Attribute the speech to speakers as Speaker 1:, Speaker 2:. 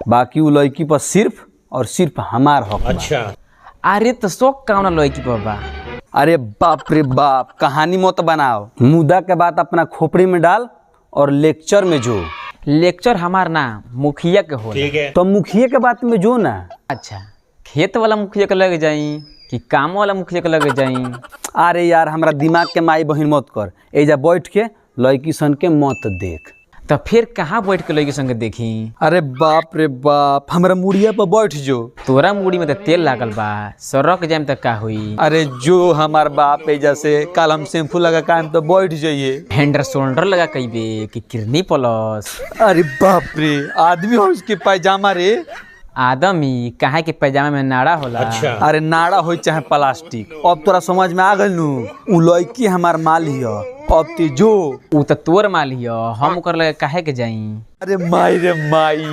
Speaker 1: बाकी उ लड़की पर सिर्फ और सिर्फ हमार हक बा।
Speaker 2: अच्छा।
Speaker 3: अरे तो शौक काउना लड़की पर बा?
Speaker 1: अरे बाप रे बाप, कहानी मत बनाओ, मुद्दा के बात अपना खोपड़ी में डाल और लेक्चर में जो।
Speaker 3: लेक्चर हमार ना, मुखिया के होला।
Speaker 2: ठीक है।
Speaker 1: तो मुखिया के बात में जो ना।
Speaker 3: अच्छा, खेत वाला मुखिया के लग जाई कि काम वाला मुखिया के लग जाई?
Speaker 1: अरे यार, हमरा दिमाग के माई बहिन मत कर। एजा बैठ के लड़की सन के मत देख।
Speaker 3: तो फिर कहाँ बैठ के लड़की संग देखी?
Speaker 1: अरे बाप रे बाप, हमरा मुड़िया पर बैठ जो।
Speaker 3: तोरा मुड़ी में तो तेल लागल बा, सरक जाम त का होई?
Speaker 1: अरे जो हमार बाप एजा से, कल हम शैम्पू लगा के आएम तो बैठ जाइए।
Speaker 3: हेंडर शोल्डर लगा कइबे कि किडनी प्लस?
Speaker 1: अरे बाप रे, आदमी हो उसके पैजामा रे।
Speaker 3: आदमी काहे के पैजामा में नाड़ा होला?
Speaker 2: अच्छा।
Speaker 1: अरे नाड़ा हो चाहे प्लास्टिक, अब तोरा समझ में आ गइल नु? उ लड़की हमार माल हिय, अब ते जो।
Speaker 3: उ त तोर माल हिय, हम ओकर लगे काहे के जाई?
Speaker 1: अरे माई रे माई।